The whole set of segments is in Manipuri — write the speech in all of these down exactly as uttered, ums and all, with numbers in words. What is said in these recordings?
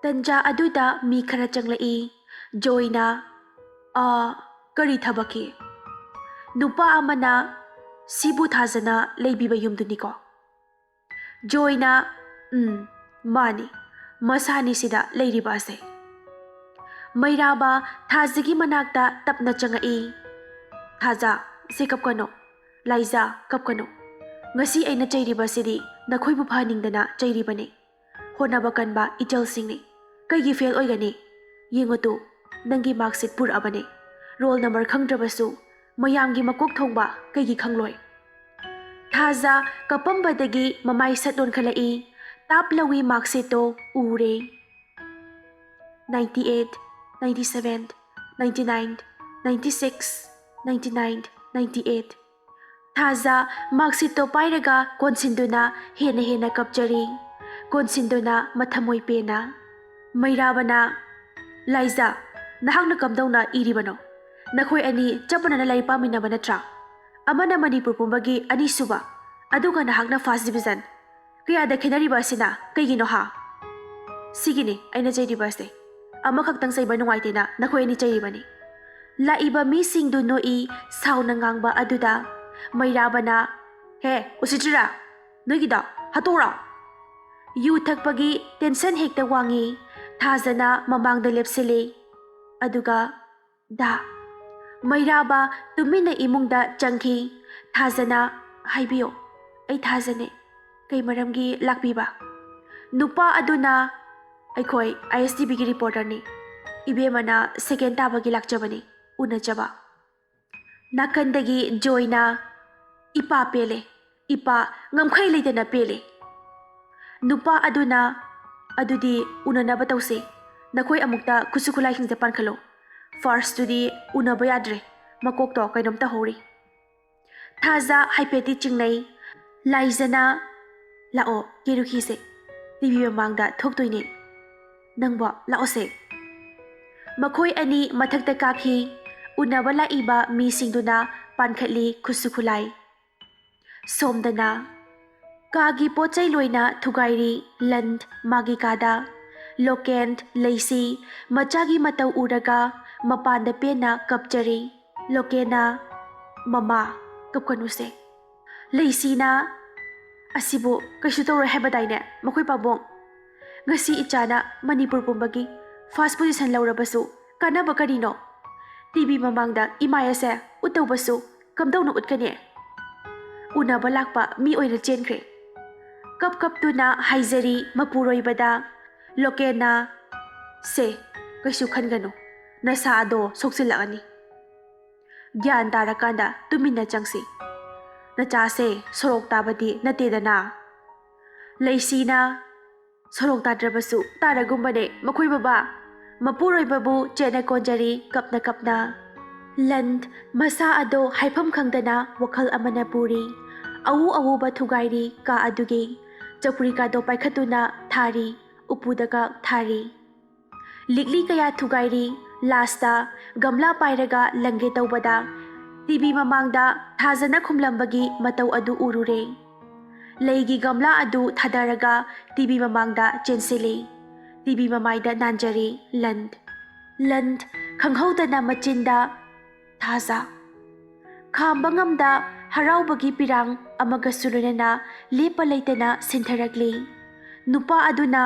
ꯇꯟꯖꯥ ꯑꯗꯨꯗ ꯃꯤ ꯈꯔ ꯆꯪꯂꯛꯏ꯫ ꯖꯣꯏꯅ, "ꯑꯥ, ꯀꯔꯤ ꯊꯕꯛꯀꯤ?" "ꯅꯨꯄꯥ ꯑꯃꯅ ꯁꯤꯕꯨ ꯊꯥꯖꯅ ꯂꯩꯕꯤꯕ ꯌꯨꯝꯗꯨꯅꯤꯀꯣ?" ꯖꯣꯏꯅ, "ꯎꯝ, ꯃꯥꯅꯤ, ꯃꯁꯥꯅꯤ ꯁꯤꯗ ꯂꯩꯔꯤꯕ ꯑꯁꯦ꯫" ꯃꯩꯔꯥꯕ ꯊꯥꯖꯒꯤ ꯃꯅꯥꯛꯇ ꯇꯞꯅ ꯆꯪꯉꯛꯏ꯫ "ꯊꯥꯖ, ꯁꯦ ꯀꯞꯀꯅꯨ꯫ ꯂꯥꯏꯖ, ꯀꯞꯀꯅꯨ꯫ ꯉꯁꯤ ꯑꯩꯅ ꯆꯩꯔꯤꯕꯁꯤꯗꯤ ꯅꯈꯣꯏꯕꯨ ꯐꯍꯟꯅꯤꯡꯗꯅ ꯆꯩꯔꯤꯕꯅꯤ꯫ ꯍꯣꯠꯅꯕ ꯀꯟꯕ ꯏꯆꯜꯁꯤꯡꯅꯤ꯫ ꯀꯩꯒꯤ ꯐꯦꯜ ꯑꯣꯏꯒꯅꯤ? ꯌꯦꯡꯉꯨ ꯇꯨ, ꯅꯪꯒꯤ ꯃꯥꯔꯛꯁꯤꯠ ꯄꯨꯔꯛꯑꯕꯅꯤ꯫ ꯔꯣꯜ ꯅꯝꯕꯔ ꯈꯪꯗ꯭ꯔꯕꯁꯨ ꯃꯌꯥꯝꯒꯤ ꯃꯀꯣꯛ ꯊꯣꯡꯕ ꯀꯩꯒꯤ ꯈꯪꯂꯣꯏ?" ꯊꯥꯖ ꯀꯞꯄꯝꯕꯗꯒꯤ ꯃꯃꯥꯏ ꯁꯠ ꯑꯣꯟꯈꯠꯂꯛꯏ꯫ ꯇꯥꯞ ꯂꯧꯏ ꯃꯥꯔꯛꯁꯤꯠꯇꯣ ꯎꯔꯦ꯫ ninety eight, ninety seven, ninety nine, ninety six, ninety nine, ninety eight꯫ ꯊꯥꯖ ꯃꯥꯔꯛꯁꯤꯠꯇꯣ ꯄꯥꯏꯔꯒ ꯀꯣꯟꯁꯤꯟꯗꯨꯅ ꯍꯦꯟꯅ ꯍꯦꯟꯅ ꯀꯞꯆꯔꯤ꯫ ꯀꯣꯟꯁꯤꯟꯗꯨꯅ ꯃꯊꯃꯣꯏ ꯄꯦꯟꯅ꯫ ꯃꯩꯔꯥꯕꯅ, "ꯂꯥꯏꯖ, ꯅꯍꯥꯛꯅ ꯀꯝꯗꯧꯅ ꯏꯔꯤꯕꯅꯣ? ꯅꯈꯣꯏ ꯑꯅꯤ ꯆꯞ ꯃꯥꯟꯅꯅ ꯂꯥꯏꯔꯤꯛ ꯄꯥꯃꯤꯟꯅꯕ ꯅꯠꯇ꯭ꯔꯥ? ꯑꯃꯅ ꯃꯅꯤꯄꯨꯔ ꯄꯨꯝꯕꯒꯤ ꯑꯅꯤꯁꯨꯕ, ꯑꯗꯨꯒ ꯅꯍꯥꯛꯅ ꯐꯥꯔꯁ ꯗꯤꯕꯤꯖꯟ꯫ ꯀꯌꯥꯗ ꯈꯦꯠꯅꯔꯤꯕ ꯑꯁꯤꯅ? ꯀꯩꯒꯤꯅꯣ ꯍꯥ?" "ꯁꯤꯒꯤꯅꯤ ꯑꯩꯅ ꯆꯩꯔꯤꯕ ꯑꯁꯦ꯫ ꯑꯃꯈꯛꯇꯪ ꯆꯩꯕ ꯅꯨꯡꯉꯥꯏꯇꯦꯅ ꯅꯈꯣꯏ ꯑꯅꯤ ꯆꯩꯔꯤꯕꯅꯤ꯫" ꯂꯥꯛꯏꯕ ꯃꯤꯁꯤꯡꯗꯨ ꯅꯣꯛꯏ, ꯁꯥꯎꯅ ꯉꯥꯡꯕ ꯑꯗꯨꯗ꯫ ꯃꯩꯔꯥꯕꯅ, "ꯍꯦ, ꯎꯁꯤꯠꯇ꯭ꯔꯤꯔꯥ? ꯅꯣꯏꯒꯤꯗꯣ ꯍꯥꯠꯇꯣꯛꯎꯔꯣ?" ꯌꯨ ꯊꯛꯄꯒꯤ ꯇꯦꯟꯁꯟ ꯍꯦꯛꯇ ꯋꯥꯡꯉꯤ꯫ ꯊꯥꯖꯅ ꯃꯃꯥꯡꯗ ꯂꯦꯞꯁꯤꯜꯂꯤ꯫ ꯑꯗꯨꯒ ꯗꯥ꯫ ꯃꯩꯔꯥꯕ ꯇꯨꯃꯤꯟꯅ ꯏꯃꯨꯡꯗ ꯆꯪꯈꯤ꯫ ꯊꯥꯖꯅ, "ꯍꯥꯏꯕꯤꯌꯨ, ꯑꯩ ꯊꯥꯖꯅꯦ꯫ ꯀꯩ ꯃꯔꯝꯒꯤ ꯂꯥꯛꯄꯤꯕ?" ꯅꯨꯄꯥ ꯑꯗꯨꯅ, "ꯑꯩꯈꯣꯏ ꯑꯥꯏ ꯑꯦꯁ ꯇꯤ ꯚꯤꯒꯤ ꯔꯤꯄꯣꯔꯇꯔꯅꯤ꯫ ꯏꯕꯦꯝꯃꯅ ꯁꯦꯀꯦꯟ ꯇꯥꯕꯒꯤ ꯂꯥꯛꯆꯕꯅꯤ, ꯎꯅꯖꯕ꯫" ꯅꯥꯀꯟꯗꯒꯤ ꯖꯣꯏꯅ, "ꯏꯄꯥ ꯄꯦꯜꯂꯦ, ꯏꯄꯥ ꯉꯝꯈꯩ ꯂꯩꯇꯅ ꯄꯦꯜꯂꯦ꯫" ꯅꯨꯄꯥ ꯑꯗꯨꯅ, "ꯑꯗꯨꯗꯤ ꯎꯅꯅꯕ ꯇꯧꯁꯦ꯫ ꯅꯈꯣꯏ ꯑꯃꯨꯛꯇ ꯈꯨꯠꯁꯨ ꯈꯨꯠꯂꯥꯏꯁꯤꯡꯁꯦ ꯄꯥꯟꯈꯠꯂꯣ꯫ ꯐꯥꯔꯁꯇꯨꯗꯤ ꯎꯅꯕ ꯌꯥꯗ꯭ꯔꯦ, ꯃꯀꯣꯛꯇꯣ ꯀꯩꯅꯣꯝ ꯇꯧꯍꯧꯔꯤ꯫" ꯊꯥꯖ ꯍꯥꯏꯐꯦꯠꯇꯤ ꯆꯤꯡꯅꯩ꯫ ꯂꯥꯏꯖꯅ, "ꯂꯥꯛꯑꯣ, ꯀꯦꯔꯨꯈꯤꯁꯦ꯫ ꯇꯤ ꯚꯤ ꯃꯃꯥꯡꯗ ꯊꯣꯛꯇꯣꯏꯅꯦ꯫ ꯅꯪꯕꯣ, ꯂꯥꯛꯑꯣꯁꯦ꯫" ꯃꯈꯣꯏ ꯑꯅꯤ ꯃꯊꯛꯇ ꯀꯥꯈꯤ꯫ ꯎꯅꯕ ꯂꯥꯛꯏꯕ ꯃꯤꯁꯤꯡꯗꯨꯅ ꯄꯥꯟꯈꯠꯂꯤ ꯈꯨꯠꯁꯨ ꯈꯨꯠꯂꯥꯏ꯫ ꯁꯣꯝꯗꯅ ꯀꯥꯒꯤ ꯄꯣꯠ ꯆꯩ ꯂꯣꯏꯅ ꯊꯨꯒꯥꯏꯔꯤ ꯂꯟ ꯃꯥꯒꯤ ꯀꯥꯗ꯫ ꯂꯣꯀꯦꯟ, ꯂꯩꯁꯤ, ꯃꯆꯥꯒꯤ ꯃꯇꯧ ꯎꯔꯒ ꯃꯄꯥꯟꯗ ꯄꯦꯟꯅ ꯀꯞꯆꯔꯤ꯫ ꯂꯣꯀꯦꯟꯅ, "ꯃꯃꯥ, ꯀꯞꯀꯅꯨꯁꯦ꯫" ꯂꯩꯁꯤꯅ, "ꯑꯁꯤꯕꯨ ꯀꯩꯁꯨ ꯇꯧꯔꯣꯏ ꯍꯥꯏꯕꯗꯥꯏꯅꯦ ꯃꯈꯣꯏ ꯄꯥꯕꯨꯡ? ꯉꯁꯤ ꯏꯆꯥꯅ ꯃꯅꯤꯄꯨꯔ ꯄꯨꯝꯕꯒꯤ ꯐꯥꯔꯁ ꯄꯣꯖꯤꯁꯟ ꯂꯧꯔꯕꯁꯨ ꯀꯥꯟꯅꯕ ꯀꯔꯤꯅꯣ? ꯇꯤꯚꯤ ꯃꯃꯥꯡꯗ ꯏꯃꯥꯏ ꯑꯁꯦ ꯎꯠꯇꯧꯕꯁꯨ ꯀꯝꯗꯧꯅ ꯎꯠꯀꯅꯤ?" ꯎꯅꯕ ꯂꯥꯛꯄ ꯃꯤ ꯑꯣꯏꯅ ꯆꯦꯟꯈ꯭ꯔꯦ꯫ ꯀꯞ ꯀꯞꯇꯨꯅ ꯍꯥꯏꯖꯔꯤ ꯃꯄꯨꯔꯣꯏꯕꯗ꯫ ꯂꯣꯀꯦꯟꯅ, "ꯁꯦ, ꯀꯩꯁꯨ ꯈꯟꯒꯅꯨ, ꯅꯁꯥ ꯑꯗꯣ ꯁꯣꯛꯆꯤꯜꯂꯛꯑꯅꯤ꯫ ꯒ꯭ꯌꯥꯟ ꯇꯥꯔꯀꯥꯟꯗ ꯇꯨꯃꯤꯟꯅ ꯆꯪꯁꯤ꯫ ꯅꯆꯥꯁꯦ ꯁꯣꯔꯣꯛ ꯇꯥꯕꯗꯤ ꯅꯠꯇꯦꯗꯅ꯫" ꯂꯩꯁꯤꯅ, "ꯁꯣꯔꯣꯛ ꯇꯥꯗ꯭ꯔꯕꯁꯨ ꯇꯥꯔꯒꯨꯝꯕꯅꯦ ꯃꯈꯣꯏ ꯕꯕꯥ꯫" ꯃꯄꯨꯔꯣꯏꯕꯕꯨ ꯆꯦꯠꯅ ꯀꯣꯟꯖꯔꯤ ꯀꯞꯅ ꯀꯞꯅ꯫ ꯂꯟ, ꯃꯁꯥ ꯑꯗꯣ ꯍꯥꯏꯐꯝ ꯈꯪꯗꯅ ꯋꯥꯈꯜ ꯑꯃꯅ ꯄꯨꯔꯤ꯫ ꯑꯎ ꯑꯎꯕ ꯊꯨꯒꯥꯏꯔꯤ ꯀꯥ ꯑꯗꯨꯒꯤ꯫ ꯆꯧꯀ꯭ꯔꯤ ꯀꯥꯗꯣ ꯄꯥꯏꯈꯠꯇꯨꯅ ꯊꯥꯔꯤ, ꯎꯄꯨꯗ ꯀꯛ ꯊꯥꯔꯤ꯫ ꯂꯤꯛꯂꯤ ꯀꯌꯥ ꯊꯨꯒꯥꯏꯔꯤ꯫ ꯂꯥꯁꯇ ꯒꯝꯂꯥ ꯄꯥꯏꯔꯒ ꯂꯪꯒꯦ ꯇꯧꯕꯗ ꯇꯤꯚꯤ ꯃꯃꯥꯡꯗ ꯊꯥꯖꯅ ꯈꯨꯝꯂꯝꯕꯒꯤ ꯃꯇꯧ ꯑꯗꯨ ꯎꯔꯨꯔꯦ꯫ ꯂꯩꯒꯤ ꯒꯝꯂꯥ ꯑꯗꯨ ꯊꯥꯗꯔꯒ ꯇꯤꯚꯤ ꯃꯃꯥꯡꯗ ꯆꯦꯟꯁꯤꯜꯂꯤ꯫ ꯇꯤꯚꯤ ꯃꯃꯥꯏꯗ ꯅꯥꯟꯖꯔꯤ ꯂꯟ꯫ ꯂꯟ, ꯈꯪꯍꯧꯗꯅ ꯃꯆꯤꯟꯗ, "ꯊꯥꯖ꯫" ꯈꯥꯝꯕ ꯉꯝꯗ ꯍꯔꯥꯎꯕꯒꯤ ꯄꯤꯔꯥꯡ ꯑꯃꯒꯁꯨ ꯂꯣꯏꯅꯅ ꯂꯦꯞꯄ ꯂꯩꯇꯅ ꯁꯤꯟꯊꯔꯛꯂꯤ꯫ ꯅꯨꯄꯥ ꯑꯗꯨꯅ,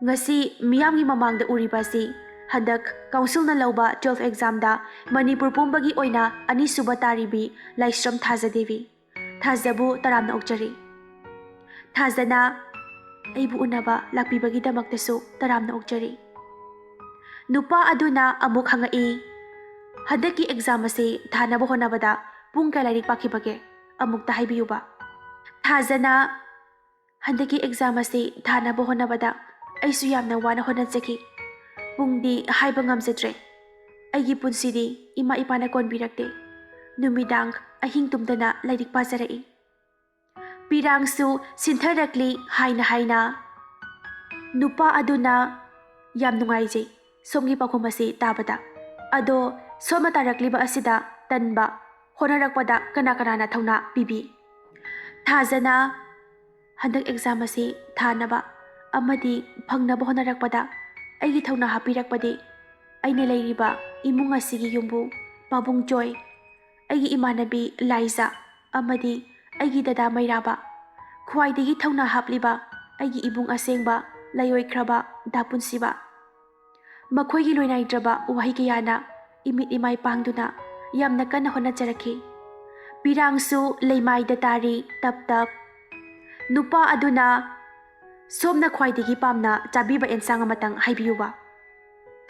"ꯉꯁꯤ ꯃꯤꯌꯥꯝꯒꯤ ꯃꯃꯥꯡꯗ ꯎꯔꯤꯕ ꯑꯁꯤ ꯍꯟꯗꯛ ꯀꯥꯎꯟꯁꯤꯜꯅ ꯂꯧꯕ ꯇꯨꯋꯦꯜꯐ ꯑꯦꯛꯖꯥꯝꯗ ꯃꯅꯤꯄꯨꯔ ꯄꯨꯝꯕꯒꯤ ꯑꯣꯏꯅ ꯑꯅꯤꯁꯨꯕ ꯇꯥꯔꯤꯕꯤ ꯂꯥꯏꯁ꯭ꯔꯝ ꯊꯥꯖ ꯗꯦꯕꯤ꯫ ꯊꯥꯖꯕꯨ ꯇꯔꯥꯝꯅ ꯑꯣꯛꯆꯔꯤ꯫" ꯊꯥꯖꯅ, "ꯑꯩꯕꯨ ꯎꯅꯕ ꯂꯥꯛꯄꯤꯕꯒꯤꯗꯃꯛꯇꯁꯨ ꯇꯔꯥꯝꯅ ꯑꯣꯛꯆꯔꯤ꯫" ꯅꯨꯄꯥ ꯑꯗꯨꯅ ꯑꯃꯨꯛ ꯍꯪꯉꯛꯏ, "ꯍꯟꯗꯛꯀꯤ ꯑꯦꯛꯖꯥꯝ ꯑꯁꯤ ꯊꯥꯅꯕ ꯍꯣꯠꯅꯕꯗ ꯄꯨꯡ ꯀꯌꯥ ꯂꯥꯏꯔꯤꯛ ꯄꯥꯈꯤꯕꯒꯦ? ꯑꯃꯨꯛꯇ ꯍꯥꯏꯕꯤꯌꯨꯕ?" ꯊꯥꯖꯅ, "ꯍꯟꯗꯛꯀꯤ ꯑꯦꯛꯖꯥꯝ ꯑꯁꯤ ꯊꯥꯅꯕ ꯍꯣꯠꯅꯕꯗ ꯑꯩꯁꯨ ꯌꯥꯝꯅ ꯋꯥꯅ ꯍꯣꯠꯅꯖꯈꯤ꯫ ꯄꯨꯡꯗꯤ ꯍꯥꯏꯕ ꯉꯝꯖꯗ꯭ꯔꯦ꯫ ꯑꯩꯒꯤ ꯄꯨꯟꯁꯤꯗꯤ ꯏꯃꯥ ꯏꯄꯥꯅ ꯀꯣꯟꯕꯤꯔꯛꯇꯦ꯫ ꯅꯨꯃꯤꯗꯥꯡ ꯑꯍꯤꯡ ꯇꯨꯝꯗꯅ ꯂꯥꯏꯔꯤꯛ ꯄꯥꯖꯔꯛꯏ꯫" ꯄꯤꯔꯥꯡꯁꯨ ꯁꯤꯟꯊꯔꯛꯂꯤ ꯍꯥꯏꯅ ꯍꯥꯏꯅ꯫ ꯅꯨꯄꯥ ꯑꯗꯨꯅ, "ꯌꯥꯝ ꯅꯨꯡꯉꯥꯏꯖꯩ ꯁꯣꯝꯒꯤ ꯄꯥꯎꯈꯨꯝ ꯑꯁꯤ ꯇꯥꯕꯗ꯫ ꯑꯗꯣ ꯁꯣꯝꯅ ꯇꯥꯔꯛꯂꯤꯕ ꯑꯁꯤꯗ ꯇꯟꯕ, ꯍꯣꯠꯅꯔꯛꯄꯗ ꯀꯅꯥ ꯀꯅꯥꯅ ꯊꯧꯅꯥ ꯄꯤꯕꯤ?" ꯊꯥꯖꯅ, "ꯍꯟꯗꯛ ꯑꯦꯛꯖꯥꯝ ꯑꯁꯤ ꯊꯥꯅꯕ ꯑꯃꯗꯤ ꯐꯪꯅꯕ ꯍꯣꯠꯅꯔꯛꯄꯗ ꯑꯩꯒꯤ ꯊꯧꯅꯥ ꯍꯥꯞꯄꯤꯔꯛꯄꯗꯤ ꯑꯩꯅ ꯂꯩꯔꯤꯕ ꯏꯃꯨꯡ ꯑꯁꯤꯒꯤ ꯌꯨꯝꯕꯨ ꯄꯥꯕꯨꯡ ꯖꯣꯏ, ꯑꯩꯒꯤ ꯏꯃꯥꯟꯅꯕꯤ ꯂꯥꯏꯖꯥ ꯑꯃꯗꯤ ꯑꯩꯒꯤ ꯗꯗꯥ ꯃꯩꯔꯥꯕ, ꯈ꯭ꯋꯥꯏꯗꯒꯤ ꯊꯧꯅꯥ ꯍꯥꯞꯂꯤꯕ ꯑꯩꯒꯤ ꯏꯕꯨꯡ ꯑꯁꯦꯡꯕ ꯂꯥꯏꯑꯣꯏꯈ꯭ꯔꯕ ꯗꯥ ꯄꯨꯟꯁꯤꯕ꯫ ꯃꯈꯣꯏꯒꯤ ꯂꯣꯏꯅꯥꯏꯗ꯭ꯔꯕ ꯋꯥꯍꯩ ꯀꯌꯥꯅ ꯏꯃꯤꯠ ꯏꯃꯥꯏ ꯄꯥꯡꯗꯨꯅ ꯌꯥꯝꯅ ꯀꯟꯅ ꯍꯣꯠꯅꯖꯔꯛꯈꯤ꯫ ꯄꯤꯔꯥꯡꯁꯨ ꯂꯩꯃꯥꯏꯗ ꯇꯥꯔꯤ ꯇꯞ ꯇꯞ꯫ ꯅꯨꯄꯥ ꯑꯗꯨꯅ, "ꯁꯣꯝꯅ ꯈ꯭ꯋꯥꯏꯗꯒꯤ ꯄꯥꯝꯅ ꯆꯥꯕꯤꯕ ꯑꯦꯟꯁꯥꯡ ꯑꯃꯇꯪ ꯍꯥꯏꯕꯤꯌꯨꯕ?"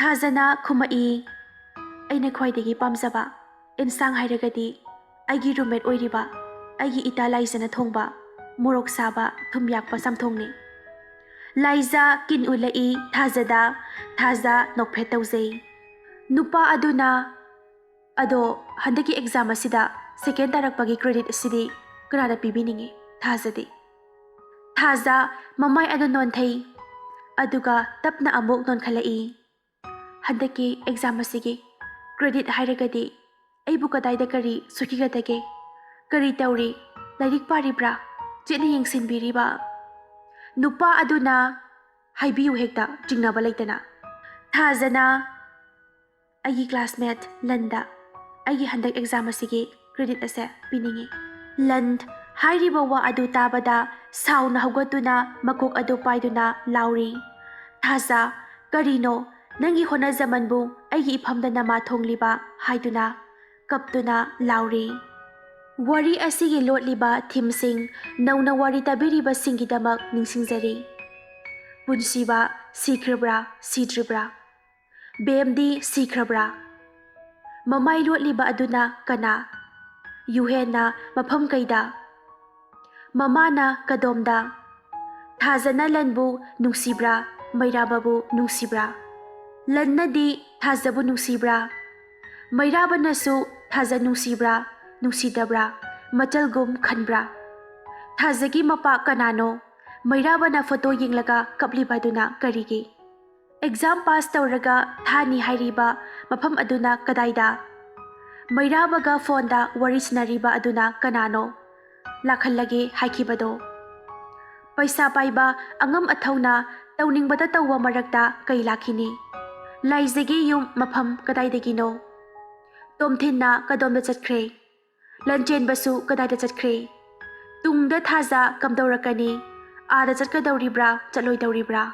ꯊꯥꯖꯅ ꯈꯨꯝꯃꯛꯏ, "ꯑꯩꯅ ꯈ꯭ꯋꯥꯏꯗꯒꯤ ꯄꯥꯝꯖꯕ ꯑꯦꯟꯁꯥꯡ ꯍꯥꯏꯔꯒꯗꯤ ꯑꯩꯒꯤ ꯔꯨꯝꯃꯦꯠ ꯑꯣꯏꯔꯤꯕ ꯑꯩꯒꯤ ꯏꯇꯥ ꯂꯥꯏꯖꯅ ꯊꯣꯡꯕ ꯃꯣꯔꯣꯛ ꯁꯥꯕ ꯊꯨꯝ ꯌꯥꯛꯄ ꯆꯝꯊꯣꯡꯅꯤ꯫" ꯂꯥꯏꯖ ꯀꯤꯟ ꯎꯠꯂꯛꯏ ꯊꯥꯖꯗ꯫ ꯊꯥꯖ ꯅꯣꯛꯐꯦꯠ ꯇꯧꯖꯩ꯫ ꯅꯨꯄꯥ ꯑꯗꯨꯅ, "ꯑꯗꯣ, ꯍꯟꯗꯛꯀꯤ ꯑꯦꯛꯖꯥꯝ ꯑꯁꯤꯗ ꯁꯦꯀꯦꯟ ꯇꯥꯔꯛꯄꯒꯤ ꯀ꯭ꯔꯦꯗꯤꯠ ꯑꯁꯤꯗꯤ ꯀꯅꯥꯗ ꯄꯤꯕꯤꯅꯤꯡꯏ?" ꯊꯥꯖꯗꯤ꯫ ꯊꯥꯖ ꯃꯃꯥꯏ ꯑꯗꯨ ꯅꯣꯟꯊꯩ, ꯑꯗꯨꯒ ꯇꯞꯅ ꯑꯃꯨꯛ ꯅꯣꯟꯈꯠꯂꯛꯏ꯫ "ꯍꯟꯗꯛꯀꯤ ꯑꯦꯛꯖꯥꯝ ꯑꯁꯤꯒꯤ ꯀ꯭ꯔꯦꯗꯤꯠ ꯍꯥꯏꯔꯒꯗꯤ ꯑꯩꯕꯨ ꯀꯗꯥꯏꯗ ꯀꯔꯤ ꯁꯣꯏꯈꯤꯒꯗꯒꯦ? ꯀꯔꯤ ꯇꯧꯔꯤ? ꯂꯥꯏꯔꯤꯛ ꯄꯥꯔꯤꯕ꯭ꯔꯥ? ꯆꯦꯠꯅ ꯌꯦꯡꯁꯤꯟꯕꯤꯔꯤꯕ?" ꯅꯨꯄꯥ ꯑꯗꯨꯅ, "ꯍꯥꯏꯕꯤꯌꯨ ꯍꯦꯛꯇ, ꯆꯤꯡꯅꯕ ꯂꯩꯇꯅ꯫" ꯊꯥꯖꯅ, "ꯑꯩꯒꯤ ꯀ꯭ꯂꯥꯁꯃꯦꯠ ꯂꯟꯗ ꯑꯩꯒꯤ ꯍꯟꯗꯛ ꯑꯦꯛꯖꯥꯝ ꯑꯁꯤꯒꯤ ꯀ꯭ꯔꯦꯗꯤꯠ ꯑꯁꯦ ꯄꯤꯅꯤꯡꯏ꯫" ꯂꯟ ꯍꯥꯏꯔꯤꯕ ꯋꯥ ꯑꯗꯨ ꯇꯥꯕꯗ ꯁꯥꯎꯅ ꯍꯧꯒꯠꯇꯨꯅ ꯃꯀꯣꯛ ꯑꯗꯨ ꯄꯥꯏꯗꯨꯅ ꯂꯥꯎꯔꯤ꯫ ꯊꯥꯖ, "ꯀꯔꯤꯅꯣ, ꯅꯪꯒꯤ ꯍꯣꯠꯅꯖꯃꯟꯕꯨ ꯑꯩꯒꯤ ꯏꯐꯝꯗ ꯅꯃꯥ ꯊꯣꯡꯂꯤꯕ?" ꯍꯥꯏꯗꯨꯅ ꯀꯞꯇꯨꯅ ꯂꯥꯎꯔꯤ꯫ ꯋꯥꯔꯤ ꯑꯁꯤꯒꯤ ꯂꯣꯠꯂꯤꯕ ꯊꯤꯝꯁꯤꯡ ꯅꯧꯅ ꯋꯥꯔꯤ ꯇꯥꯕꯤꯔꯤꯕꯁꯤꯡꯒꯤꯗꯃꯛ ꯅꯤꯡꯁꯤꯡꯖꯔꯤ꯫ ꯄꯨꯟꯁꯤꯕ ꯁꯤꯈ꯭ꯔꯕ꯭ꯔꯥ, ꯁꯤꯗ꯭ꯔꯤꯕ꯭ꯔꯥ? ꯕꯦꯝꯗꯤ ꯁꯤꯈ꯭ꯔꯕ꯭ꯔꯥ? ꯃꯃꯥꯏ ꯂꯣꯠꯂꯤꯕ ꯑꯗꯨꯅ ꯀꯅꯥ? ꯌꯨꯍꯦꯟꯅ ꯃꯐꯝ ꯀꯩꯗ? ꯃꯃꯥꯅ ꯀꯗꯣꯝꯗ? ꯊꯥꯖꯅ ꯂꯟꯕꯨ ꯅꯨꯡꯁꯤꯕ꯭ꯔꯥ? ꯃꯩꯔꯥꯕꯕꯨ ꯅꯨꯡꯁꯤꯕ꯭ꯔꯥ? ꯂꯟꯅꯗꯤ ꯊꯥꯖꯕꯨ ꯅꯨꯡꯁꯤꯕ꯭ꯔꯥ? ꯃꯩꯔꯥꯕꯅꯁꯨ ꯊꯥꯖ ꯅꯨꯡꯁꯤꯕ꯭ꯔꯥ? ꯅꯨꯡꯁꯤꯗꯕ꯭ꯔꯥ? ꯃꯆꯜꯒꯨꯝ ꯈꯟꯕ꯭ꯔꯥ? ꯊꯥꯖꯒꯤ ꯃꯄꯥ ꯀꯅꯥꯅꯣ? ꯃꯩꯔꯥꯕꯅ ꯐꯣꯇꯣ ꯌꯦꯡꯂꯒ ꯀꯞꯂꯤꯕ ꯑꯗꯨꯅ ꯀꯔꯤꯒꯤ? ꯑꯦꯛꯖꯥꯝ ꯄꯥꯁ ꯇꯧꯔꯒ ꯊꯥꯅꯤ ꯍꯥꯏꯔꯤꯕ ꯃꯐꯝ ꯑꯗꯨꯅ ꯀꯗꯥꯏꯗ? ꯃꯩꯔꯥꯕꯒ ꯐꯣꯟꯗ ꯋꯥꯔꯤ ꯁꯥꯟꯅꯔꯤꯕ ꯑꯗꯨꯅ ꯀꯅꯥꯅꯣ? ꯂꯥꯛꯍꯜꯂꯒꯦ ꯍꯥꯏꯈꯤꯕꯗꯣ꯫ ꯄꯩꯁꯥ ꯄꯥꯏꯕ, ꯑꯉꯝ ꯑꯊꯧꯅ ꯇꯧꯅꯤꯡꯕꯇ ꯇꯧꯕ ꯃꯔꯛꯇ ꯀꯩ ꯂꯥꯛꯈꯤꯅꯤ? ꯂꯥꯏꯖꯒꯤ ꯌꯨꯝ ꯃꯐꯝ ꯀꯗꯥꯏꯗꯒꯤꯅꯣ? ꯇꯣꯝꯊꯤꯟꯅ ꯀꯗꯣꯝꯗ ꯆꯠꯈ꯭ꯔꯦ? ꯂꯟꯆꯦꯟꯕꯁꯨ ꯀꯗꯥꯏꯗ ꯆꯠꯈ꯭ꯔꯦ? ꯇꯨꯡꯗ ꯊꯥꯖ ꯀꯝꯗꯧꯔꯛꯀꯅꯤ? ꯑꯥꯗ ꯆꯠꯀꯗꯧꯔꯤꯕ꯭ꯔꯥ, ꯆꯠꯂꯣꯏꯗꯧꯔꯤꯕ꯭ꯔꯥ?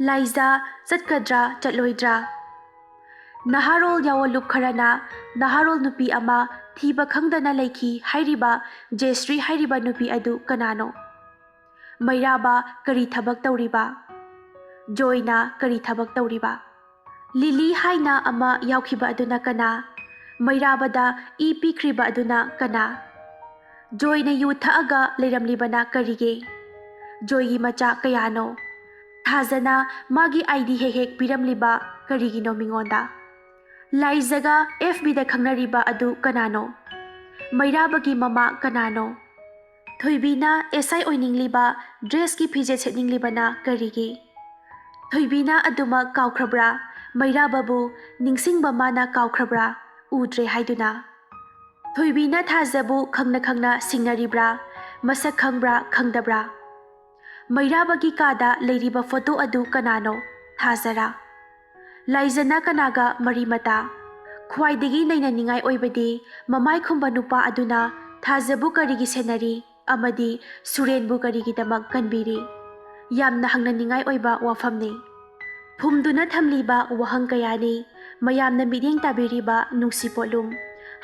ꯂꯥꯏꯖ ꯆꯠꯀꯗ꯭ꯔꯥ, ꯆꯠꯂꯣꯏꯗ꯭ꯔꯥ? ꯅꯍꯥꯔꯣꯜ ꯌꯥꯑꯣꯟꯂꯨꯞ ꯈꯔꯅ ꯅꯍꯥꯔꯣꯜ ꯅꯨꯄꯤ ꯑꯃ ꯊꯤꯕ ꯈꯪꯗꯅ ꯂꯩꯈꯤ ꯍꯥꯏꯔꯤꯕ ꯖꯦꯁ꯭ꯔꯤ ꯍꯥꯏꯔꯤꯕ ꯅꯨꯄꯤ ꯑꯗꯨ ꯀꯅꯥꯅꯣ? ꯃꯩꯔꯥꯕ ꯀꯔꯤ ꯊꯕꯛ ꯇꯧꯔꯤꯕ? ꯖꯣꯏꯅ ꯀꯔꯤ ꯊꯕꯛ ꯇꯧꯔꯤꯕ? ꯂꯤꯂꯤ ꯍꯥꯏꯅ ꯑꯃ ꯌꯥꯎꯈꯤꯕ ꯑꯗꯨꯅ ꯀꯅꯥ? ꯃꯩꯔꯥꯕꯗ ꯏ ꯄꯤꯈ꯭ꯔꯤꯕ ꯑꯗꯨꯅ ꯀꯅꯥ? ꯖꯣꯏꯅ ꯌꯨ ꯊꯛꯑꯒ ꯂꯩꯔꯝꯂꯤꯕꯅ ꯀꯔꯤꯒꯤ? ꯖꯣꯏꯒꯤ ꯃꯆꯥ ꯀꯌꯥꯅꯣ? ꯊꯥꯖꯅ ꯃꯥꯒꯤ ꯑꯥꯏ ꯗꯤ ꯍꯦꯛ ꯍꯦꯛ ꯄꯤꯔꯝꯂꯤꯕ ꯀꯔꯤꯒꯤꯅꯣ ꯃꯤꯉꯣꯟꯗ? ꯂꯥꯏꯖꯒ ꯑꯦꯐ ꯕꯤꯗ ꯈꯪꯅꯔꯤꯕ ꯑꯗꯨ ꯀꯅꯥꯅꯣ? ꯃꯩꯔꯥꯕꯒꯤ ꯃꯃꯥ ꯀꯅꯥꯅꯣ? ꯊꯣꯏꯕꯤꯅ ꯑꯦꯁ ꯑꯥꯏ ꯑꯣꯏꯅꯤꯡꯂꯤꯕ ꯗ꯭ꯔꯦꯁꯀꯤ ꯐꯤꯖꯦꯠ ꯁꯦꯠꯅꯤꯡꯂꯤꯕꯅ ꯀꯔꯤꯒꯤ? ꯊꯣꯏꯕꯤꯅ ꯑꯗꯨꯃꯛ ꯀꯥꯎꯈ꯭ꯔꯕ꯭ꯔꯥ? ꯃꯩꯔꯥꯕꯕꯨ ꯅꯤꯡꯁꯤꯡꯕ ꯃꯥꯅ ꯀꯥꯎꯈ꯭ꯔꯕ꯭ꯔꯥ? ꯎꯗ꯭ꯔꯦ ꯍꯥꯏꯗꯨꯅ꯫ ꯊꯣꯏꯕꯤꯅ ꯊꯥꯖꯕꯨ ꯈꯪꯅ ꯈꯪꯅ ꯁꯤꯡꯅꯔꯤꯕ꯭ꯔꯥ? ꯃꯁꯛ ꯈꯪꯕ꯭ꯔꯥ ꯈꯪꯗꯕ꯭ꯔꯥ? ꯃꯩꯔꯥꯕꯒꯤ ꯀꯥꯗ ꯂꯩꯔꯤꯕ ꯐꯣꯇꯣ ꯑꯗꯨ ꯀꯅꯥꯅꯣ? ꯊꯥꯖꯔꯥ? ꯂꯥꯏꯖꯅ ꯀꯅꯥꯒ ꯃꯔꯤ ꯃꯇꯥ? ꯈ꯭ꯋꯥꯏꯗꯒꯤ ꯅꯩꯅꯅꯤꯡꯉꯥꯏ ꯑꯣꯏꯕꯗꯤ ꯃꯃꯥꯏ ꯈꯨꯝꯕ ꯅꯨꯄꯥ ꯑꯗꯨꯅ ꯊꯥꯖꯕꯨ ꯀꯔꯤꯒꯤ ꯁꯦꯟꯅꯔꯤ ꯑꯃꯗꯤ ꯁꯨꯔꯦꯟꯕꯨ ꯀꯔꯤꯒꯤꯗꯃꯛ ꯀꯟꯕꯤꯔꯤ? ꯌꯥꯝꯅ ꯍꯪꯅꯅꯤꯡꯉꯥꯏ ꯑꯣꯏꯕ ꯋꯥꯐꯝꯅꯤ꯫ ꯐꯨꯝꯗꯨꯅ ꯊꯝꯂꯤꯕ ꯋꯥꯍꯪ ꯀꯌꯥꯅꯤ꯫ ꯃꯌꯥꯝꯅ ꯃꯤꯠꯌꯦꯡ ꯇꯥꯕꯤꯔꯤꯕ ꯅꯨꯡꯁꯤ ꯄꯣꯠꯂꯨꯝ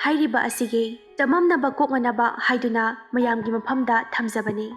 ꯍꯥꯏꯔꯤꯕ ꯑꯁꯤꯒꯤ ꯆꯃꯝꯅꯕ ꯀꯣꯛꯅꯅꯕ ꯍꯥꯏꯗꯨꯅ ꯃꯌꯥꯝꯒꯤ ꯃꯐꯝꯗ ꯊꯝꯖꯕꯅꯤ꯫